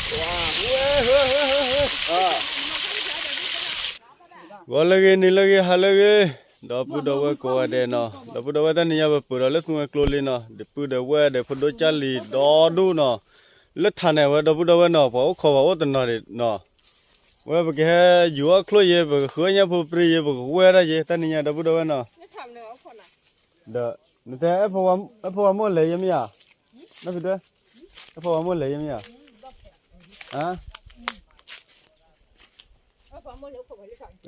ဂီၤလၢအဂ့ၤ နံၤလၢအဂ့ၤ ဟါလၢအဂ့ၤ, ဒီပုၢ်ဒီဝဲၢ်ကိးဂၤဒဲးနီၤ, ဒီပုၢ်ဒီဝဲၢ် တနံၤညါ ပပုၢ်ဒီးလၢသူဝဲၤကျိၤလံနီၤ, ဒီပုၢ်ဒီဝဲၢ်ဒီးဖိဒိကၢ်လံၤဒီဒူၣ်နီၤ, လၢထးန့ၣ် အဝဲဒီပုၢ်ဒီဝဲၢ်နီၤ ပှၤအိၣ်ခိးပှၤအိၣ်တနီၤဒံးနီၤ, ဝဲပကဟဲယူၤအီၣ်ချိၣ်ယဲ ပကဃုအညၣ်ဖိပြံယဲ ပကဝဲၢ်ဒၣ်ယဲ တနံၤညါ ဒီပုၢ်ဒီဝဲၢ်နီၤ, ဒီး နတဲ အဲၣ်ဖိဝၤမိၢ်လဲၤယဲမ့ၢ်ဧါ, နီၢ်ဖံးတွဲ, အဲၣ်ဖိဝၤမိၢ်လဲၤယဲမ့ၢ်ဧါ,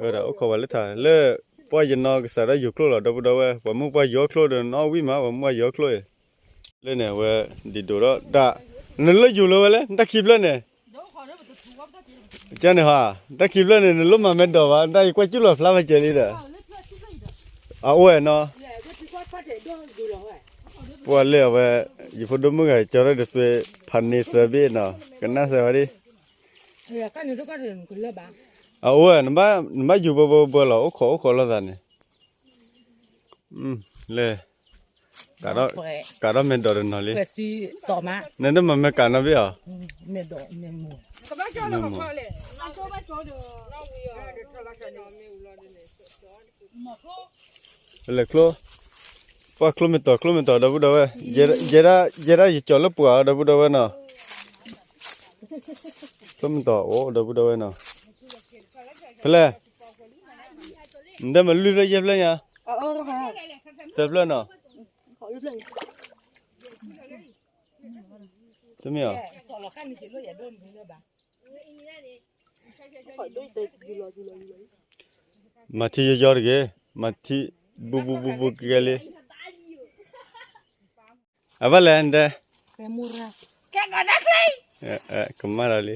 အိၣ်ခိးပှၤလၢထး လၢ ပှၢ်ယနီၢ်ကစးထီၣ်ယူၤချိၣ်လီၤ ဒီပုၢ်ဒီဝဲၢ်, ပှၤမုၢ်ပှၢ်ယူၤအီၣ်ချိၣ်ဒီး နီၢ်ဝံၣ်မး ပှၤမုၢ်ပှၢ်ယူၤအီၣ်ချိၣ်အံၤ, လၢန့ၣ် အဝဲဒံးဒိးထီၣ်တၢ်, နလိၣ်ယူၤလၢဝဲလဲၣ် နတၢ်ခံဖျၢၣ်န့ၣ်, ကန့ၣ်ဟါ, တၢ်ခံဖျၢၣ်န့ၣ် နလိၣ်မၤမဲာ်ဒိးဘၣ် တၢ်ယကွၢ်ကၠူၣ်လီၤဖျါဝဲကဲလံဒီး, အအိၣ်ဝဲနီၤ, ပှၤလၢအဝဲ ယဖိဒိၣ်မုၣ်ဂၤ ကၠီထီၣ်ဒီးသွဲ ဖးန့ၢ်သၢဘ့ၣ်နီၤ, ကနၣ်စၢၤဝဲဒၣ်, အအိၣ်ဝဲ နဘၣ်ယူၤဘၢဘၢဘၢလီၤ အိၣ်ခိးအိၣ်ခိးလိာ်သးန့ၣ်, လဲၤ ကးထီၣ်မဲာ်ဒိးတနီၤလံ, နတမၤမဲာ်ကးနီတဘ့ၣ်ဧါ, လဲၤချိၣ်, ပှၤချိၣ်မဲာ်တီၤ ချိၣ်မဲာ်တီၤ ဒီပုၢ်ဒီဝဲၢ်, ယဲဒၣ်ယကၠီၤလၢပှၤ ဒီပုၢ်ဒီဝဲၢ်နီၤ, ချိၣ်မဲာ်တီၤအိၣ် ဒီပုၢ်ဒီဝဲၢ်နီၤ, ဖဲလဲၣ်, နတဲမၤလွံၢ်ဖျၢၣ်ယဲၢ်ဖျၢၣ်ညါ, သၢဖျၢၣ်နီၤ, တမ့ၢ်ဧါ, မၤထံယီယီတဂ့ၤ, မၤထံ ဘူးဘူးဘူးဘူးကဲလံ, အဘၣ်လဲၣ်နတဲ, ကမၣ်ဒီးလံ,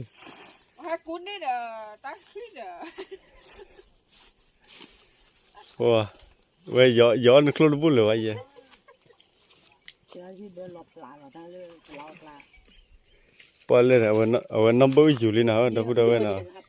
ဝဲယီၤနချိၣ်တဘူၣ်လၢၤဝဲယဲ, ပှၤလဲၣ်န့ၣ် အဝဲနီၢ်ဘၢအုၣ်ယူၤလံနီၤ ဒီပုၢ်ဒီဝဲၢ်နီၤ.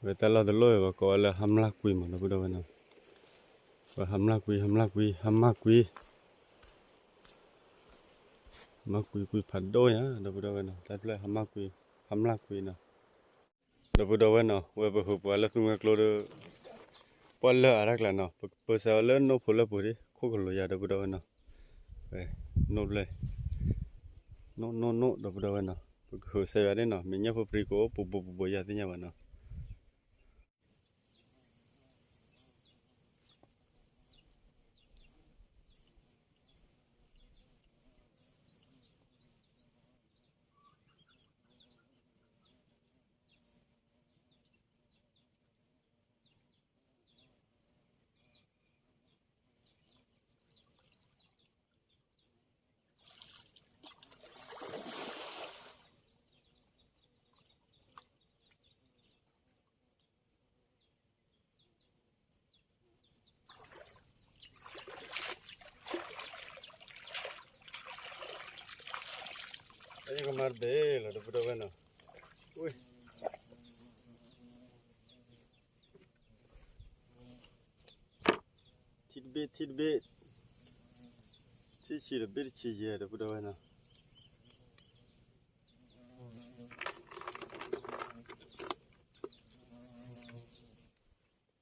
ဝဲတၢ်လီၢ်တလီၢ်အံၤ ပကိးဝဲလၢဟါမျၢ်ကွံမး ဒီပုၢ်ဒီဝဲၢ်နီၤ, ပှၤဟါမျၢ်ကွံ ဟါမျၢ်ကွံ ဟါမျၢ်ကွံ, ဟါမျၢ်ကွံကွံဖးဒိၣ်ညါ ဒီပုၢ်ဒီဝဲၢ်နီၤ, တၢ်ဖျၢၣ်ဟါမျၢ်ကွံ ဟါမျၢ်ကွံနီၤ. ဒီပုၢ်ဒီဝဲၢ်နီၤ, ဝဲပဟူးပှၤလၢသူဝဲၤကျိဒီး ပှၢ်လၢအါတၢ်ကျါနီၤ, ပကပၢၤစၢၤအီၤလၢနိၣ်ဖိလၢပူၤဒ် ခိၣ်ကလိၤယၤ ဒီပုၢ်ဒီဝဲၢ်နီၤ, နိၣ်ဖျၢၣ်, နိၣ်နိၣ်နိၣ် ဒီပုၢ်ဒီဝဲၢ်နီၤ, ပကဟုးစဲးယၤဒ်နီၤ, မ့ၢ်ညၣ်ဖိပြံကိးအိၣ်ပူၤပူၤပူၤပူၤ ယၤသ့ၣ်ညါဘၣ်နီၤ. ယကမၤတဘ့ၣ်လီၤ ဒီပုၢ်ဒီဝဲၢ်နီၤ, ဝ့ၢ် ထံတဘ့ၣ် ထံတဘ့ၣ်, ထံဆံးဒီးဘ့ၣ်တဆံယဲၢ် ဒီပုၢ်ဒီဝဲၢ်နီၤ. ဘၣ်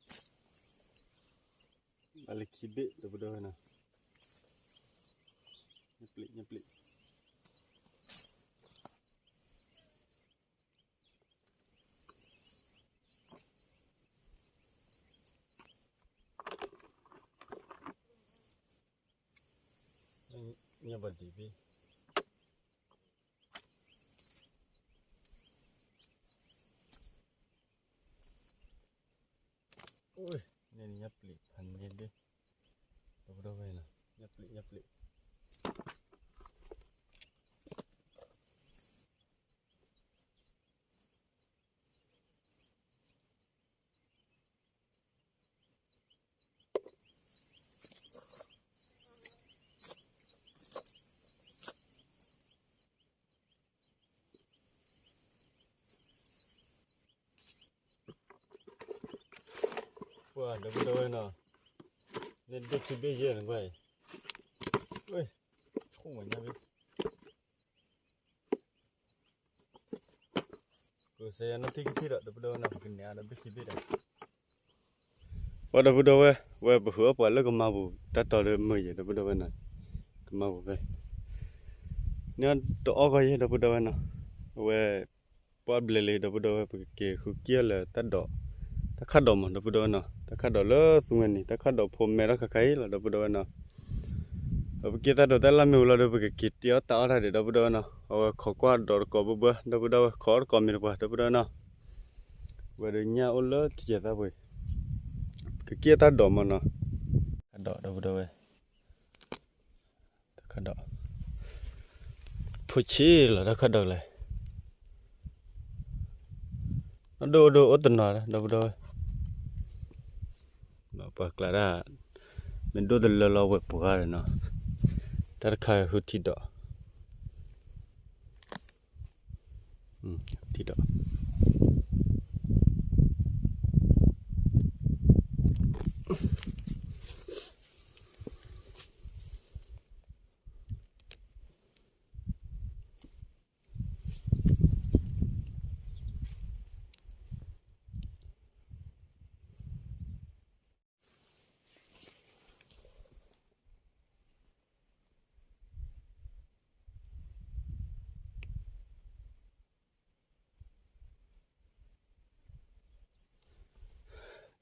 လၢခံဘ့ၣ် ဒီပုၢ်ဒီဝဲၢ်နီၤ, ညၣ်ပျံး ညၣ်ပျံး ညၣ်ဘၣ်ဒံးဘ့ၣ်, အိၣ် န့ၣ်ညၣ်ပျံးဖးန့ၣ်ဒ့ၣ်, ဒီပုၢ်ဒီဝဲၢ်နီၤ, ညၣ်ပျံး ညၣ်ပျံး ပှၤ ဒီပုၢ်ဒီဝဲၢ်နီၤ, န့ၣ်ဒိၣ်ခံဘ့ၣ်ယဲၢ်န့ၣ်ကွၢ်အံၤ, ဝ့ၢ် ဆိၣ်မးညါဘ့ၣ် ကစဲးယၤနီၢ်ထံၣ်ခံထံၣ်ဒီး ဒီပုၢ်ဒီဝဲၢ်နီၤ, ပကန့ၢ်အါဒီးဘ့ၣ်ခံဘ့ၣ်ဒီး, ပှၤ ဒီပုၢ်ဒီဝဲၢ် ဝဲပဟုးအီၣ်ပှၤလၢကမၤပူၤ တၢ်တီၤဒီးမုာ်ယဲၢ် ဒီပုၢ်ဒီဝဲၢ်နီၤ, ကမၤပူၤဖဲ န့ၣ်တအီၣ်ဂီၢ်ယဲၢ် ဒီပုၢ်ဒီဝဲၢ်နီၤ, အဝဲ ပှၢ်ဘျဲးလံ ဒီပုၢ်ဒီဝဲၢ် ပကက့ၤဃုက့ၤလၢတၢ်ဒိး, တၢ်ခၣ်ဒိးမး ဒီပုၢ်ဒီဝဲၢ်နီၤ, တၢ်ခၣ်ဒိးလၢသူငယ်န့ၣ် တၢ်ခၣ်ဒိးဖိမဲထီၣ်ခါခါအံၤလီၤ ဒီပုၢ်ဒီဝဲၢ်နီၤ, ဒီးပက့ၤတၢ်ဒိးတၢ်လၢ်မ့ၢ်ဝံၤလီၤဒီး ပကက့ၤတ့အီၣ်တၢ်အီၣ်တၢ်ဒံး ဒီပုၢ်ဒီဝဲၢ်နီၤ, အဝဲခိးကွၢ်ဒိးတကိးဘၢဘၢ ဒီပုၢ်ဒီဝဲၢ် ခိးတကိးမံၤတပှၤ ဒီပုၢ်ဒီဝဲၢ်နီၤ, ဝဲဒီးညၣ်အိၣ်လၢထံယဲၢ်သၣ်ပှ့ၤ, ကက့ၤတၢ်ဒိးမးနီၤ, တၢ်ခၣ်ဒိး ဒီပုၢ်ဒီဝဲၢ် တၢ်ခၣ်ဒိး, ဖိဆံးလီၤ တၢ်ခၣ်ဒိးလၢ နီၢ်ဒိၣ်ဒိၣ်အိၣ်တနီၤ ဒီပုၢ်ဒီဝဲၢ်, ပှၤကျါဒၣ် မ့ၢ်ဒိၣ်တလၢလီၤဝဲပှၤဂၤဒီးနီၤ, တၢ်တခါဟုထံဒိး, ထံဒိး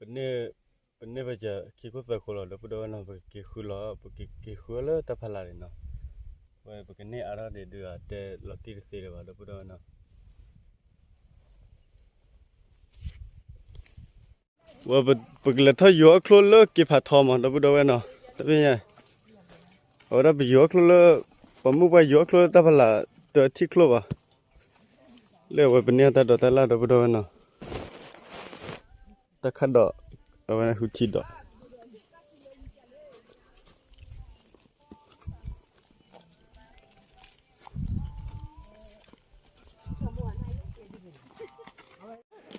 ပန့ၢ်, ပန့ၢ်ဘၣ်စၢၤခံခိၣ်သၢခိၣ်လီၤ ဒီပုၢ်ဒီဝဲၢ်နီၤ, ပကက့ၤဃုလီၤ, ပကက့ၤဃုလၢတၢ်ဖးလၢ်န့ၣ်နီၤ, ဝဲပကန့ၢ်အါထီၣ်ဒံးဒုးဧါ တဲလီၤတံၢ်တသ့လၢၤဘၣ် ဒီပုၢ်ဒီဝဲၢ်နီၤ, ဝဲပကလဲၤထီၣ်ယူၤအီၣ်ချိၣ်လၢက့ၤဖးထီမး ဒီပုၢ်ဒီဝဲၢ်နီၤ, တမ့ၢ်ညါ, အဝဲဒၣ်ပယူၤအီၣ်ချိၣ်လၢ, ပှၤမုၣ်ပှၢ်ယူၤအီၣ်ချိၣ်လၢတၢ်ဖးလၢ် တထံၣ်ချိၣ်ဘၣ်, လၢအဝဲပန့ၢ်တၢ်ဒိးတၢ်လၢ် ဒီပုၢ်ဒီဝဲၢ်နီၤ, တၢ်ခၣ်ဒိး, အဝဲန့ၣ်ဟုထံဒိး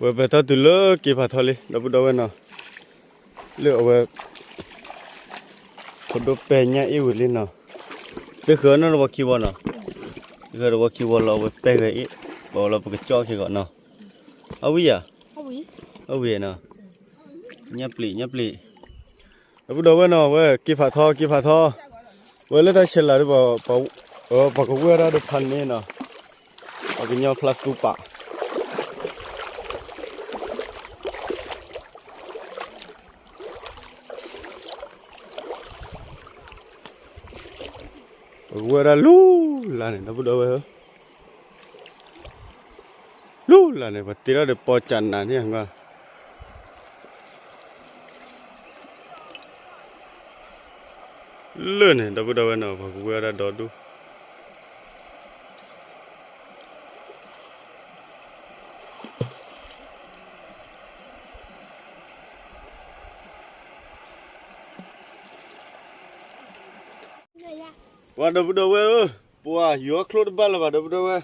ဝဲပဟဲထီၣ်တုၤလၢက့ၤဖးထီလံ ဒီပုၢ်ဒီဝဲၢ်နီၤ, လၢအဝဲ ဖိဒိၣ်ပဲာ်ညၣ်အ့ၣ်ဝံၤလံနီၤ, သုဃၢၤနီၢ်တဝီခံဝီနီၤ, သုဃၢၤတဝီခံဝီလီၤ အဝဲပဲာ်ဂဲၤအ့ၣ်, ဘၣ်ဝဲလီၤပကကၠီၣ်က့ၤဂီၤနီၤ, အဝံၤယၤ, အဝံၤနီၤ, ညၣ်ပျံၤ ညၣ်ပျံၤ, ဒီပုၢ်ဒီဝဲၢ်နီၤ ဝဲက့ၤဖးထီ က့ၤဖးထီ, ဝဲလၢတၢ်ဆဲးလၤဒီး ပှၤကဝဲၢ်တၢ်ဒီးဖးန့ၣ်နီၤ, ပှၤကညီဖျါသူပာ် ပကဝဲၢ်ဒၣ်လူလၢ်န့ၣ် ဒီပုၢ်ဒီဝဲၢ်ဧၢ, လူလၢ်န့ၣ် ပှၤတ့ထီၣ်ဒီးပီၤကနးန့ၣ် လၢာ်န့ၣ် ဒီပုၢ်ဒီဝဲၢ်နီၤ ပှၤကဝဲၢ်ဒၣ်ဒီဒူၣ် ပှၤဒီပုၢ်ဒီဝဲၢ်ဧၢ, ပှၤယူၤအီၣ်ချိၣ်တဘၣ်လၢၤဘၣ် ဒီပုၢ်ဒီဝဲၢ်,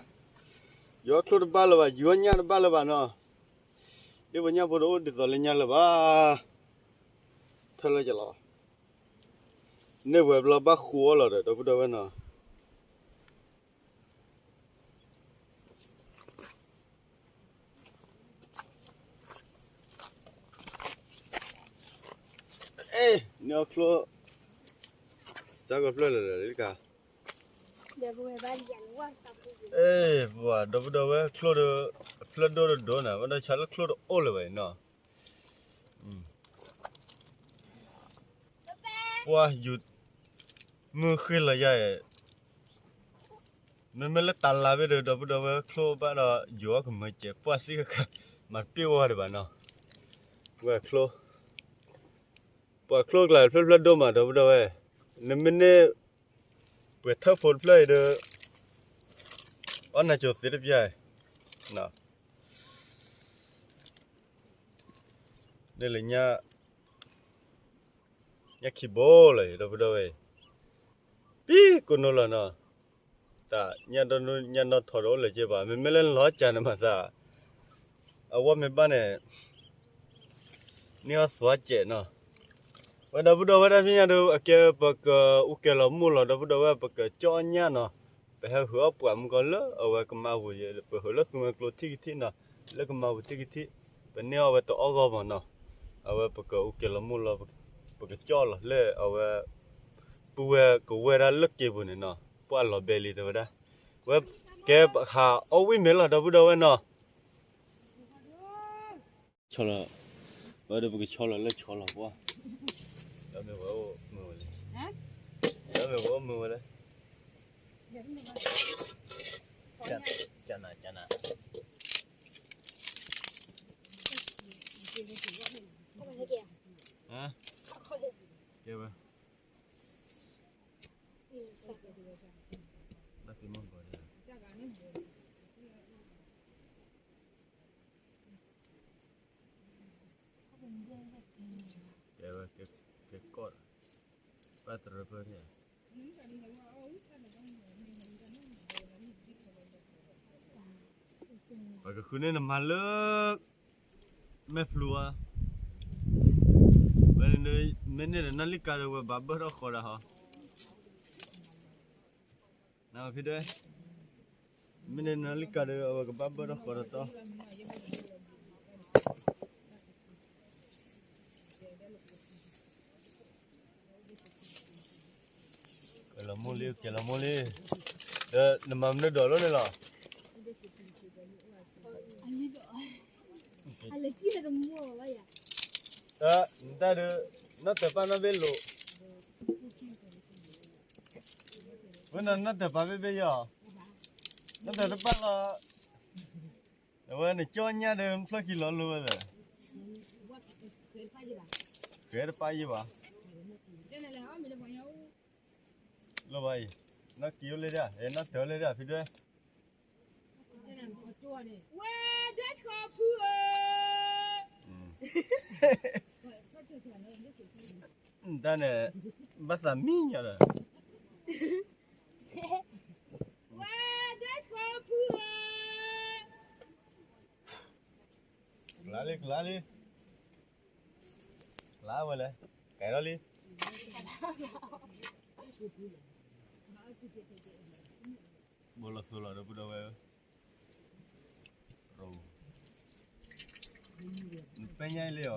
ယူၤအီၣ်ချိၣ်တဘၣ်လၢၤဘၣ် ယူၤအီၣ်ညၣ်တဘၣ်လၢၤဘၣ်နီၤ, ဒ်ပှၤညၣ်ဖိတအိၣ်ဒ်သိးလၢညါလၢၤဘၣ်, ထၢလၢယလီၤ, န့ၢ်ဝဲၤဘျီဘၣ်ဃူအီၣ်လီၤဒီး ဒီပုၢ်ဒီဝဲၢ်နီၤ န့ၢ်အီၣ်ချိၣ် စးကဖျၢၣ်လၢာ်လၢာ်လံကါ, ပှၤဒီပုၢ်ဒီဝဲၢ်ချိၣ်ဒီး ဖျၢၣ်ဒိၣ်တဒိၣ်န့ၣ် ဘၣ်ဒီးဆါလၢချိၣ်တအိၣ်လၢၤဘၣ်အံၤနီၤ, ပှၤယူၤ မုၢ်ဃ့လီၤယၤအံၤ မ့မ့ၢ်လၢတၢ်လါဘ့ၣ်ဒီး ဒီပုၢ်ဒီဝဲၢ်ချိၣ်ဘၣ်ဒီး ယူၤအီၣ်ကမၢကဲး ပှၢ်စံၣ်ဃၣ်ဃၣ် မၤတပ့ၢ်ဝဲဒံးဘၣ်နီၤ, ဝဲချိၣ် ပှၤချိၣ်ကျါဖျၢၣ်ဖျၢၣ်ဒိၣ်မး ဒီပုၢ်ဒီဝဲၢ်, နမ့ၢ်န့ၢ် ပှဲၤထၢၣ်ဖိတဖျၢၣ်အံၤဒီး အီၣ်နၤကၠိၤသ့တပျၢ်အံၤ, န့ၣ်လၢညၣ် ညၣ်ခံဘိလီၤအံၤ ဒီပုၢ်ဒီဝဲၢ်အံၤ, ပံကိးနိလီၤနီၤ, တၢ်ညၣ်ဒီနူညၣ်နီၢ်ထီဒီးအိၣ်လၢၤက့ဘၣ် မ့မ့ၢ်လၢလီၤကၢ်န့ၣ်မၤသး, အဝဲမ့ၢ်ဘၣ်န့ၣ် န့ၢ်အီၣ်သွါစဲးနီၤ, ဝဲဒီပုၢ်ဒီဝဲၢ်တၢ်ဖံးညၣ်ဒီး အကဲပကအူကဲၤလီၤမူၢ်လီၤ ဒီပုၢ်ဒီဝဲၢ် ပကကၠီၣ်ညၣ်နီၤ, ပဟဲဟုးအီၣ်ပှၤမုၢ်ကီၢ်လၢအဝဲကမၤပူၤယဲ ပဟုးလၢသူငယ်ကျိထံၣ်ကထံၣ်နီၤ, လၢကမၤပူၤထံၣ်ကထံၣ်, ပန့ၢ်အီၣ်ဝဲတအီၣ်ဂီၢ်မးနီၤ, အဝဲပကအူကဲၤလီၤမူၢ်လီၤ, ပကကၠီၣ်လီၤလၢအဝဲ ပုၢ်ဝဲၢ်ကဝဲၢ်ဒၣ်လၢက့ၤပူၤန့ၣ်နီၤ, ပှၢ်လီၤဘဲလံတဲဝဲဒၣ်, ဝဲကဲပဟးအီၣ်ဝံၣ်မ့ၤလီၤ ဒီပုၢ်ဒီဝဲၢ်နီၤ ဆီလီၤ, ဝဲဒီးပကဆီလီၤလၢဆီလီၤပှၢ်, ဒီးမ့ၢ်ဝဲအိၣ်မုာ်ဝဲလဲၣ်, ဒီးမ့ၢ်ဝဲအိၣ်မုာ်ဝဲလဲၣ်, ကနၤ ကနၤ, ကဲဝဲ, တၢ်က့ၤမ့ၢ်ဘၣ်ဒီး တဲဝဲ ကဲကီၢ်ဒီး ဘၣ်တရၢဖျၢၣ်န့ၣ်, ပှၤကဃုန့ၢ်နမၤလၢ မဲာ်ဖျူဧါ, ဝဲန့ၣ် မ့ၢ်န့ၢ်ဒီးနီၢ်လံၢ်ကါဒီး ဝဲဘၣ်ဘၢၣ်ထီၣ်ဃီဒၣ်ဟီ, နဖံဒွဲၣ်, မ့ၢ်န့ၢ်နီၢ်လံၢ်ကါဒီး အဝဲကဘၣ်ဘၢၣ်ထီၣ်ဃီဒီးတီၢ် ကဲလီၤမိၢ်လံ ကဲလီၤမိၢ်လံ, ဒီးနမၤမနုၤဒိးလိာ်န့ၣ်လီၤ, နတၢ်ဒုး နီၢ်တၢၤပၢ်နီၢ်ဘ့ၣ်လိာ်, ဝဲနီၢ်တၢၤပၢ်ဘ့ၣ်ဘ့ၣ်ယီၤ, နီၢ်တၢၤတပၢ်လီၤ, အဝဲနကၠီၣ်ညၣ်ဒီး ဖျၢၣ်ခံလီၤလိာ်ဝဲလဲၣ်, ဃဲတပၢ်ယံၤဘၣ်, လိာ်ဘၣ်အံၤ, နီၢ်ကံအိၣ်လၢဒၣ် နီၢ်တၢၤအိၣ်လၢဒၣ် ဖံဒွဲၣ် ဝဲဒွဲၣ်ဆှီဖုဧၢ, တၢ်န့ၣ် ဘၣ်သးမံညီဒီး, ဝဲဒွဲၣ်ဆှီဖုဧၢ, ကလါလံ ကလါလံ, ကလါဝဲလဲၣ်, ကဲထီၣ်လံ, ဘိလီၤသိလီၤဒီပုၢ်ဒီဝဲၢ်ဧၢ, နပဲညါအံၤလံဧါ,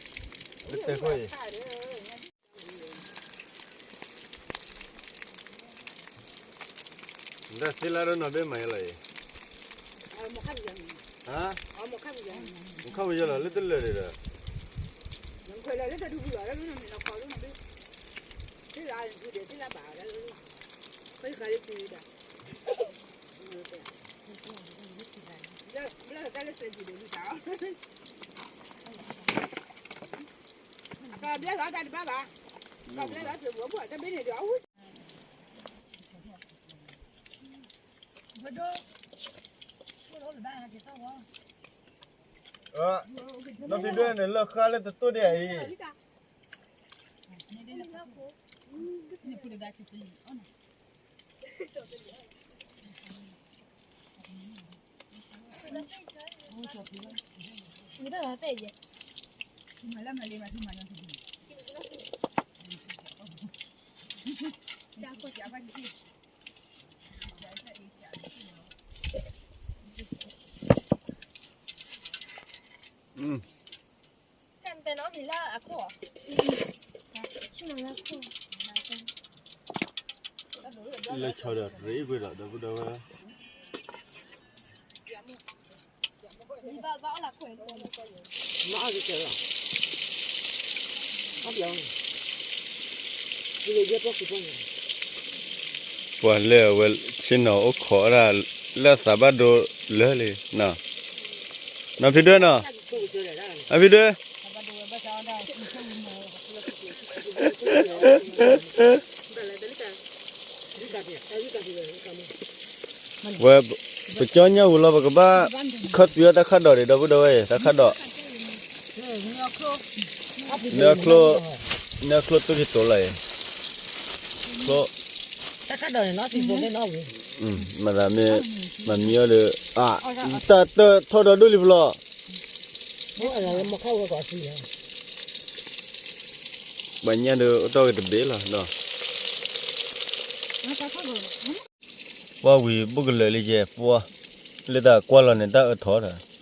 လၢတဲခိၣ်အံၤ, တၢ်သ့လၢဒိၣ်နီၢ်ဘ့ၣ်မၤယဲလီၤအံၤ, မခၣ်ပယီၤလီၤ လၢတလၢာ်န့ၣ်ဒီး, နီၢ်ဖံဒွဲၣ်န့ၣ် လၢဃါလၢတတိၢ်ဒဲးအံၤ, လၢဆီဒီးရ့ကွံာ်ဒီး ဒီပုၢ်ဒီဝဲၢ် ပှၤလၢအဝဲဆ့ၣ်နီၤအိၣ်ခိးဒၣ် လၢသးဘၣ်ဒိလၢလံ, နီၢ်ဖံဒွဲၣ်နီၤ, နီၢ်ဖံဒွဲၣ် ဝဲ ပကၠီညၣ်ဝူၤလီၤ ပကဘၣ်ခီၣ်သွံအီၤတၢ်ခၣ်ဒိးဒံး ဒီပုၢ်ဒီဝဲၢ်အံၤ တၢ်ခၣ်ဒိး, နချိၣ်, နချိၣ်သူၣ်က့ၤတိၤလီၤအံၤ, ချိၣ်, မၤသးမ့ၢ် မၤမံအီၤဒီး တၢ်တၢၢ်ထီၣ်ဒီးဒိၣ်လံဖျီ, ပှၤညါဒီးအတီၢ်က့ၤတဘ့ၣ်လီၤဒီး ပှၤဝံၤဘိၣ်ကလၢာ်လံယဲၢ်ပှၤ, လၢတၢ်ကွၢ်လီၤန့ၣ် တၢ်အၢထီၣ်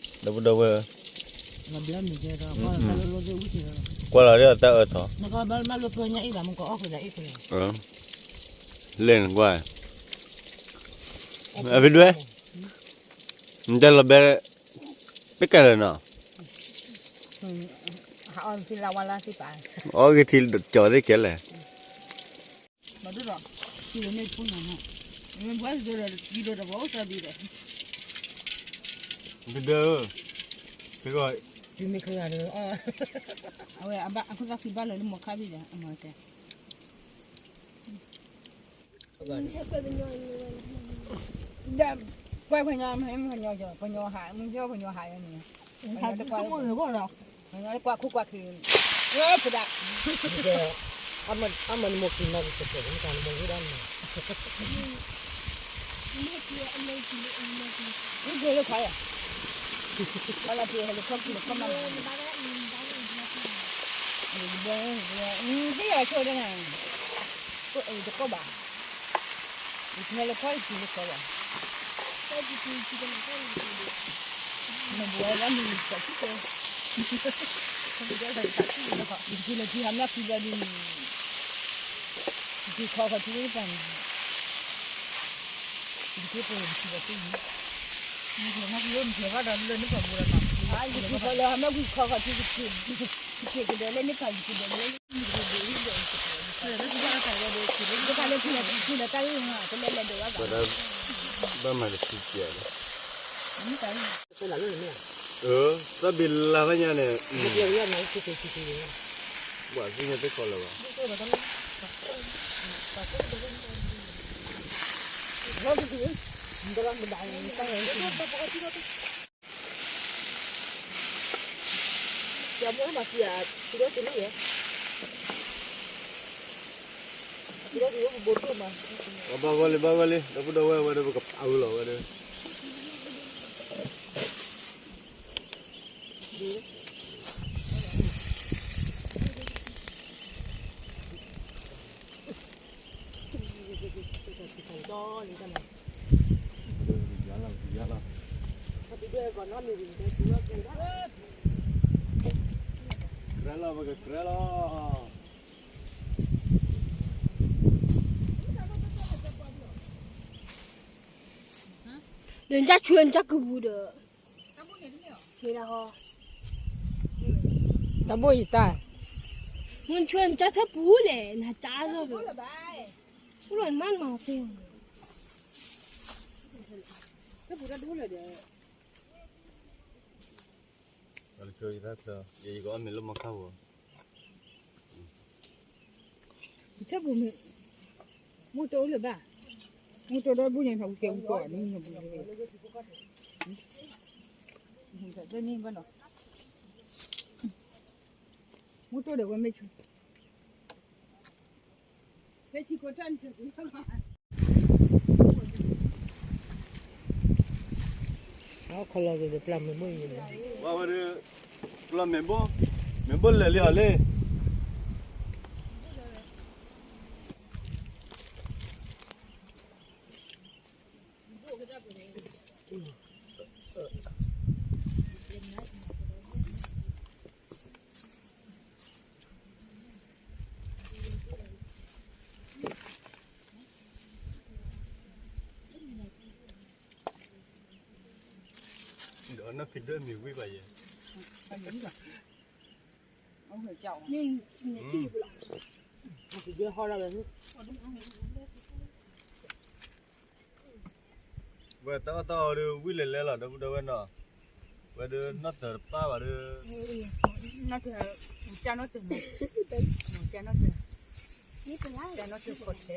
ဒီး ဒီပုၢ်ဒီဝဲၢ်, ကွၢ်လီၤဒီးတၢ်အၢထီၣ်, လဲၣ်နကွၢ်, အဖံဒွဲ, နတဲလီၤဘဲ, ပကလဲၣ်နီၤ, အီက့ၤထံကၠီၤသ့ၣ်ကဲလဲၣ် ဘၣ်ဒိၣ်ဒီး, ထံလၢန့ၣ်ဖိနီၤ, ဘၣ်ဒိၣ်ဒီး ကံဒိၣ်ဒီးဘၣ်အိၣ်သးဘံဒီး, တဒၢ, တုၤမ့ၢ်ခရံာ်ဒီး, အဝဲအခိၣ်သးခံဘၣ်လၢလၢမီၤခါဘံဒီး အမၤတဲ ကွၢ်ပှၤညီ, ပှၤညီဟး, မ့ၢ်ပှၤညီဟးယၤန့ၣ်, ပှၤညီကွၢ်ခိၣ်ကွၢ်ခံ, ဖိဒၣ်, အမၤနမိၢ်ကံၤနီၤ, မ့ၢ်က့ၤလၢခွါယၤ, သ့ၣ်ယၤဆိဒၣ်နၤ, တကိးဘၣ် ယဟဲလၢခီယထံလၢခီဘၣ်, နဘၣ်ဝဲဒၣ်မ့ၢ်တၢ်ထံၣ်ကဲ, ယထံလၢထံဟးမၢ်ခံဘျီဒ်န့ၣ်, ယထံခီခီထံလၢတၢ်န့ၣ်, ယထံပှဲၤထံဘၣ်သ့ၣ်န့ၣ်, ယထံခီလၢဟးမၢ်ဝံၤ ခီခီထံ, ယထံကဒီးလၢန့ၣ်ဖးယထံဒီးလၢ ဘၣ်မၤတဆံကဲ, သၢဘ့ၣ်လါဘၣ်ညါန့ၣ်, ဘၣ်သ့ၣ်ညါသ့ၣ်ခီလၢၤဘၣ်, ဘၣ်ဂီၢ်လံ ဘၣ်ဂီၢ်လံ ဒီပုၢ်ဒီဝဲၢ်ဝဲဒီး ပကအုလီၤဝဲဒီး ကြၢးလီၤ ပကကြၢးလီၤ ဒီးနကဆှၢနကကပူၤဒီး, တၢ်ဘိယတၢ်, မ့ၢ်ဆှၢနကထၢပူၤလဲၣ် နကၢ်လီၤဒီး, အိၣ်လီၤနမါနမၤသ့, ယကအီၣ်မ့ၤလၢမီခါဝဲ ကထၢပူၤမ့ၢ်, မူတိၢ်အိၣ်လၢၤဘၣ်, မူတိၢ်ဒီဘ့ၣ်ညါ နဝံၤကဲဝံၤကီးန့ၣ်, မူတိၢ်ဒီးဝဲမ့ၢ်ဆူ, လၢဆံကိးတၢ်န့ၣ် ခီလီၤက့ၤဒီးပျၢ်မ့ၤဘိၣ်အံၤ, ဝဲဒီး, ပျၢ်မ့ၤဘိၣ်, မ့ၤဘိၣ်လဲၤလံအီၤလံ. ဒီးနီၢ်ဖံးဒၢမ့ၤဝံၤဘၣ်ယဲ, ဝဲတၢ်အီၣ်တၢ်အီဒီးဝံၤလဲၤလဲၤလီၤ ဒီပုၢ်ဒီဝဲၢ်နီၤ, ဝဲဒီးနီၢ်တၢၤတပၢ်ဘၣ်ဒီး, နီၢ်တၢၤ, ကၢ်နီၢ်တၢၤ, ကၢ်နီၢ်တၢၤ, ကၢ်နီၢ်တၢၤခီၣ်ထဲလီၤ, တၢ်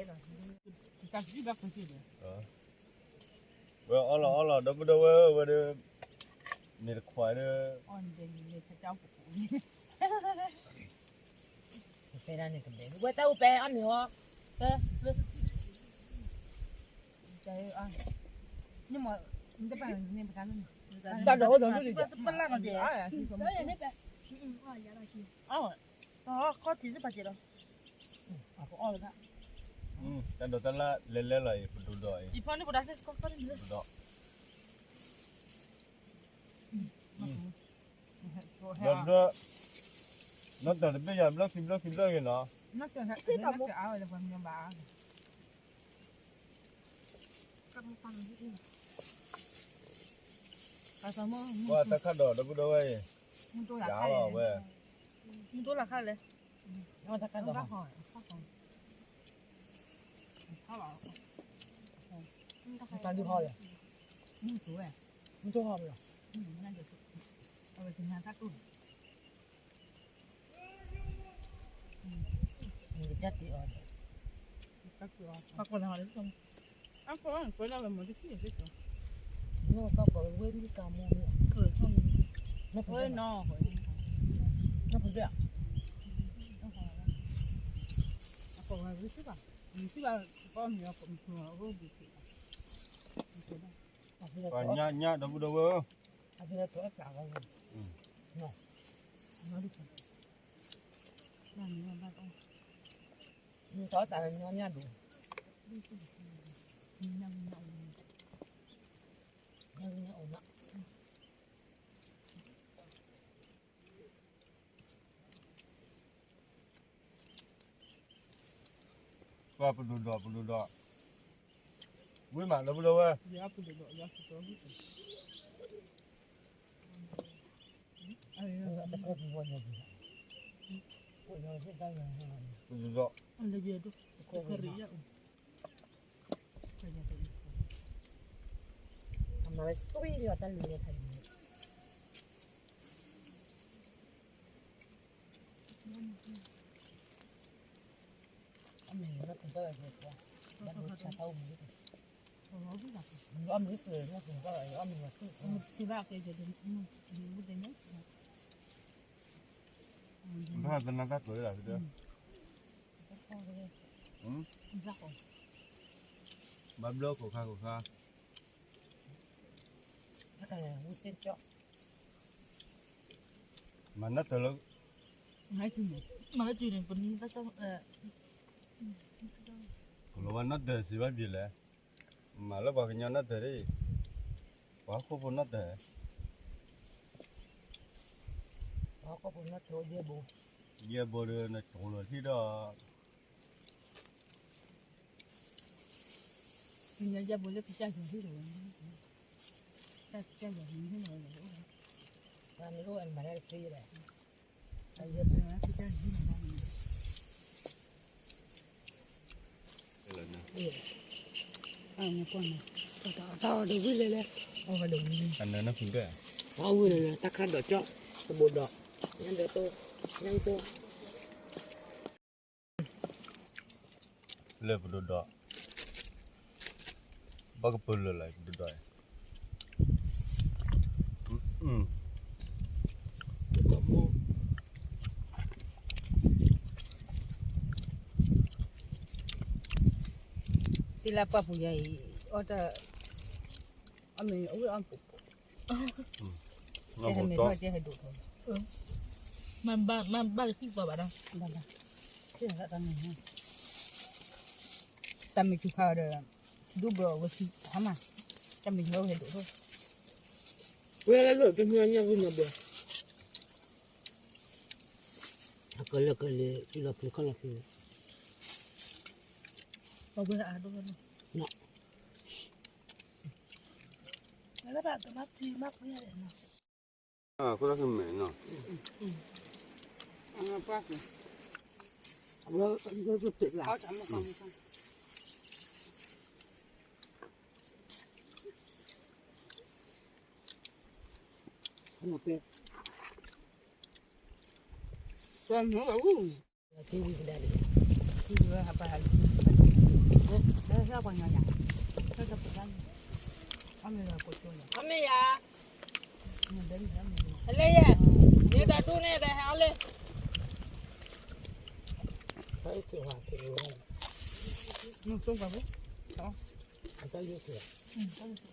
စံၣ်ဘၣ်ကွံာ်စံၣ်ဒီး ဝဲအီၣ်လီၤအီၣ်လီၤ ဒီပုၢ်ဒီဝဲၢ်ဝဲဒီး, မ့ၢ်တခွါဒီး, ဖဲဒၣ်န့ၣ်ကဘဲ ဝဲတၢ်အိၣ်ပဲအီၣ်မ့ၤဟီ, တၢ်, န့ၣ်မ့ၢ် တၢ်ဒိးအိၣ်ဒီးဒိၣ်ဒံး, တပလၢ်နီၤကဲ, အီၣ်, ခီၣ်ထံးတပာ်ကဲဒီး, အကအီၣ်ဝဲဒၣ်, တၢ်ဒိးတၢ်လၢ်လဲၤလဲၤလီၤအံၤ ပဒိၣ်ဒိးအံၤ, ပဒိၣ်ဒိး, ဘျီဘျီ, နီၢ်တၢ်တဘ့ၣ်ယၤဘျီခံဘျီခံဘျီဂ့ၤနီၤ, ပှၤတၢ်ခါဒီးဒီပုၢ်ဒီဝဲၢ်အံၤ, ယၤလီၤဝဲ, မုၢ်တိၢ်လၢ်ခါလဲၣ်, တၢ်ဒုးဟီလဲၣ်, မုၢ်တိၢ်ဝဲ, မုၢ်တိၢ်ဟီလီၤ, အဝဲသ့ၣ်ညါတၢ်တိၢ်လီၤ, မုၢ်တၢ်တ့အီၤဒီး, ပှၤကွၢ်လီၤဟီလီၤ, အကွၢ်ကွၢ်လီၤဝဲမၤတထံၣ်စ့ၢ်ကီး, မ့ၢ်ကကွၢ်ဝဲမုၢ်ကါမူမ့ၢ်, ဝဲနီၤ, နီၢ်ဖုဒၣ်, နီၢ်ဖုဒၣ်, အကွၢ်ဝဲဝံၤစ့ၢ်ကီး, မ့ၢ်စ့ၢ်ကီး, ပှၤမ့ၢ်အီၤကမုၢ်အီၤအိၣ်ဘှံးထံး, ပှၤညါညါဒီပုၢ်ဒီဝဲၢ်ဧၢ, အဖဲလၢတၢ်အၢၣ်ကျၢ်ဝဲ, တၢ်အၢၣ်ကျၢ်ညီညါဒိၣ်, ညီညါအိၣ်နီၤ. ပှၤပဒိၣ်ဒိး ပဒိၣ်ဒိး, ဝံၤမး ဒီပုၢ်ဒီဝဲၢ်, ပဒိၣ်ဒိး, အမၤဝဲစွံလီၤတၢ်လူၤန့ၣ်ဖးယံၤန့ၣ်, အမ့ၢ်လၢပှၤဘၣ်ဝဲပှၤ, ဘၣ်ဒိဆါတၢ်အိၣ်မူ, အီၣ်မ့ၢ်သုး မ့ၢ်သုးဘၣ်အီၣ်မ့ၢ်ဝဲသုး, ဘၣ်သနာ်တၢ်ကျိၤလၢဒၣ်ဖဲ, ဘၣ်ဘျီခိၣ်ခါခိၣ်ခါ, မၤနီၢ်တၢၤလၢ, မၤဟဲတုၤန့ၣ်, ကလီၤဝဲနီၢ်တၢၤစံးဘၣ်ဘျီလဲၣ်, မၤလၢပှၤကညီနီၢ်တၢၤဒ်အံၤ, ပှၤဟီၣ်ခိၣ်ဖိနီၢ်တၢၤ, ပှၤဟီၣ်ခိၣ်ဖိနီၢ်တၢၤအိၣ်ယဲၢ်ဘိ, ယဲၢ်ဘိဒီးနကၠိလီၤထံဒီး ကညီယဲၢ်ဘိလၢကစၢ်ယွၤဟ့ၣ်လီၤဝဲ, တၢ်ကစၢ်ယွၤဟ့ၣ်လီၤဝဲ, တၢ်မ့ၢ်အိၣ်ဝဲမၤတၢ်တသ့ဒီး, တၢ်အီၣ်ဒီးဝံၤလဲၣ်လဲၣ်, အီၣ်ဝံၤလဲၣ်လဲၣ်, တၢ်ခါဒီးကၠီ, တဘိဒီး, ညါဒီးတိ, ညါတိ လၢပဒိၣ်ဒီး, ဘၣ်ကပၢၤလၢာ်လၢပဒိၣ်ဒီး, စံလၢပှၢ်ပူၤယၤအံၤ, အီၣ်တၢ်, အီၣ်မ့ၢ်အဝဲအီၣ်ပူၤ, ကဲဟဲမ့ၢ်ထီၣ်ကဲဟဲဒိၣ်ထီၣ်, မ့ၢ်ဘၣ်ကသံၣ်ပှၤဘၣ်ဒီး, ဘၣ်ဘၣ်, တၢ်မ့ၢ်စူၤခါဒီး, ဒိၣ်ဘၢအဝဲသံၣ်ဟါမး, တၢ်မ့ၢ်စူၤဟဲဒိၣ်ထီၣ်, ဝဲလၢတမ့ၢ်ညါဝံၤမၤဘၢ အကလၢာ်ကလၢာ် စုလီၤဖျိခီၣ်လီၤဖျိ, ပဝဲအါဒိၣ်, လၢဘၣ်ကမၤတံၤမၤပှဲၤလဲၣ်နီၤ, ခိၣ်လၢကမဲာ်နီၤ, ပှၢ်က့ၤ, အဝဲကပ့းလၢ ကဲ, ကဲဝံၤကဒါလံ, ဟဲပှၤညီယၤ, ဟဲပှၤညီ, အမ့ၢ်ယၤ, အလဲယဲ, မ့ၢ်တၢ်ဒူၣ်န့ၣ်ဒီးဟဲအီၤလံ, နုၤကၠိပှၤဖိ, အတၢ်ယိၣ်ကၠိ, တၢ်ယိၣ်ကၠိ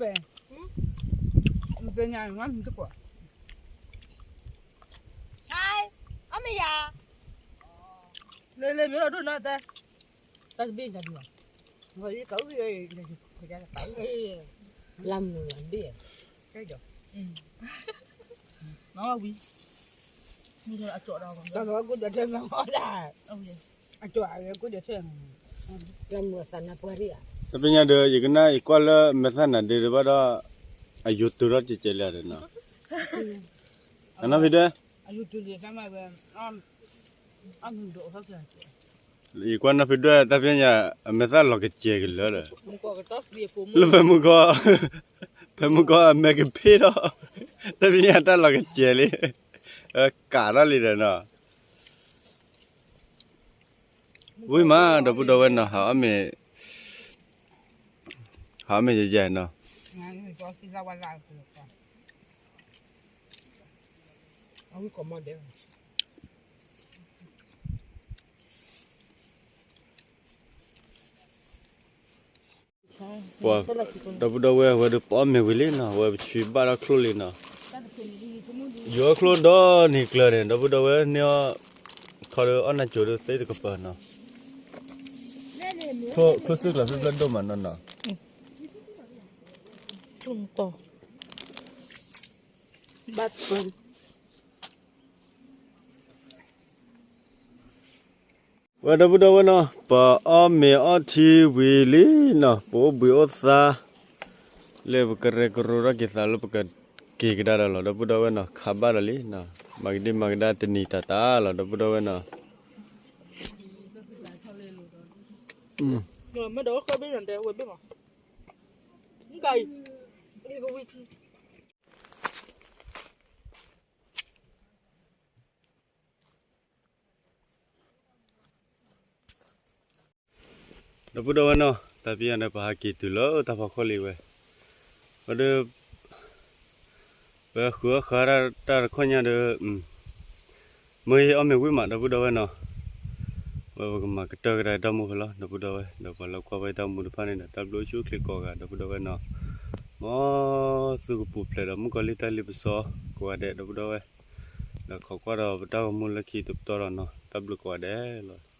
ပဲ, မ့ၢ်ညါ ငါမတကွၢ်, အမ့ၢ်ယၤ, လဲၤလဲၤမ့ၢ်ဒီးဒိၣ်နီၤတဲ, တၢ်တဘ့ၣ်တၢ်ဒုး, လၢမုၢ်ဘ့ၣ်, ဝံၤ, အကၠီဒီး, အကၠီအဝဲကိၣ်ဒီးထဲ, လၢမုၢ်အသးနါပှၢ်ရံၣ်ဧါ, တပညါဒီး ယကနၣ်ယကွၢ်လၢမဲာ်သၣ်နၤဒ့တဘၣ်ဒီး, အယိၤတုၤထီၣ်ကဲကဲလံဒီးနီၤ, အနီၢ်ဖံဒဲ, ယကွၢ်နီၢ်ဖံဒဲ တၢ်ဖဲညါ အမဲာ်သၣ်လီၤကစဲၤကလၢာ်လၢ, လၢဖဲမုၢ်ကီၢ်, ဖဲမုၢ်ကီၢ်အမဲာ်ကဖ့ထီၣ်, တၢ်ဖဲညါတၢ်လီၤကစဲၤလံ, ကးထီၣ်လံဒီးနီၤ, ဝံၤမး ဒီပုၢ်ဒီဝဲၢ်နီၤ, ဟးအီၣ်မ့ၤ, ဟးအီၣ်မ့ၤယဲယဲနီၤ. ပှၤ ဒီပုၢ်ဒီဝဲၢ် အဝဲဒီးပအီၣ်မ့ၤဝံၤလံနီၤ, အဝဲပဆံဘၣ်ထီၣ်ချိၣ်လံနီၤ, ယိၤချိၣ်ဒီနံၤကျၢၤန့ၣ် ဒီပုၢ်ဒီဝဲၢ်န့ၣ်အီၤ, ခီဒီးအီၣ်နၤကိၤဒီးသ့တကပၤနီၤ, ချိၣ်စ့ၢ်ကျီၤဖျၢၣ်ဖျၢၣ်ဒိၣ်မးနီၤနီၤ, ဘၣ် ဝဲဒီပုၢ်ဒီဝဲၢ်နီၤ, ပအီၣ်မ့ၤအီထံဝံၤလံနီၤ, ပအိၣ်ဘှံးအိၣ်သါ, လၢပကရဲၣ်ကရိထီၣ်က့ၤသးလၢပကက့ၤကဒါဒီးလီၤ, ဒီပုၢ်ဒီဝဲၢ်နီၤ, ခးဘၣ်ဒီးလံနီၤ, မၤကဒံမၤကဒါတနံၤတၢ်တၢ်လီၤ ဒီပုၢ်ဒီဝဲၢ်နီၤ, မ့ၢ်ဒီးဃၢဘ့ၣ်နတဲဝဲဘ့ၣ်မး, ကဝံၤထံ ဒီပုၢ်ဒီဝဲၢ်နီၤ, တၢ်ပယီၤဒီးပဟးက့ၤတုၤလၢတၢ်ဖီခိၣ်လံဝဲ, ဝဲဒီး ပဃုအီၣ်ဃုအါတၢ်တခီညါဒီး မ့ၢ်အီၣ်မ့ၤဝံၤမး ဒီပုၢ်ဒီဝဲၢ်နီၤ, ဝဲပကမၤကတၢၢ်ကဒါတၢ်မူဖဲလီၤ ဒီပုၢ်ဒီဝဲၢ်, ဒီးပှၤလၢကွၢ်ဝဲတၢ်မူတဖၣ်န့ၣ်ဒီး တၢ်ဘျုးအိၣ်ဆူၣ်အိၣ်ချ့ကိးဂၤ ဒီပုၢ်ဒီဝဲၢ်နီၤ, မ်သုကပူၤဖျဲးဒီးမုၣ်ကီၤလံၢ်တၢ်လ့ပစီကိးဂၤဒဲး ဒီပုၢ်ဒီဝဲၢ်, ဒီးခိးကွၢ်ဒီးပတၢ်ဂီၤမူလၢခံတပတီၢ်ဒီးနီၤ, တၢ်ဘျုးကိးဂၤဒဲးလီၤ.